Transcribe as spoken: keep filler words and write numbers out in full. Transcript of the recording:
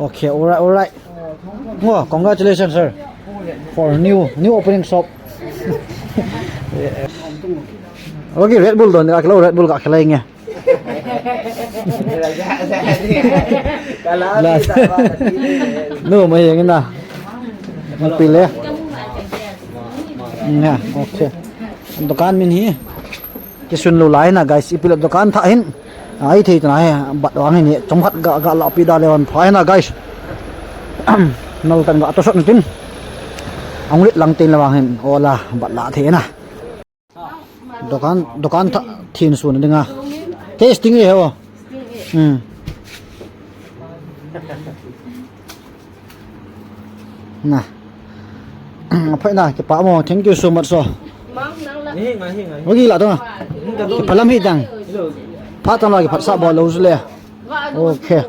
Okay, all right, all right. Oh, congratulations, sir, for new new opening shop. Okay, Red Bull don, ka lo Red Bull ka khela inge. Last. No, mai yang na. Pile. Nga, okay. Dukan min hi. Kisun lou lai na, guys, ipi le dukan thah hin. Ai thei tana he, bat wang hin, chomkhat ga, ga la pi da le wan pha na, guys. Nal tan ga to sot tin. Ang lit lang tin la wang hin, ola, bat la thei na. Dukan, dukan thah thin sun dinga. Tasting e ho. Hmm. Na. Aphai na, kipa mo. Thank you so much, so. Wagi la to. Kipalam hi tang. Pha tang la kiphat sa bo lo le. Okay.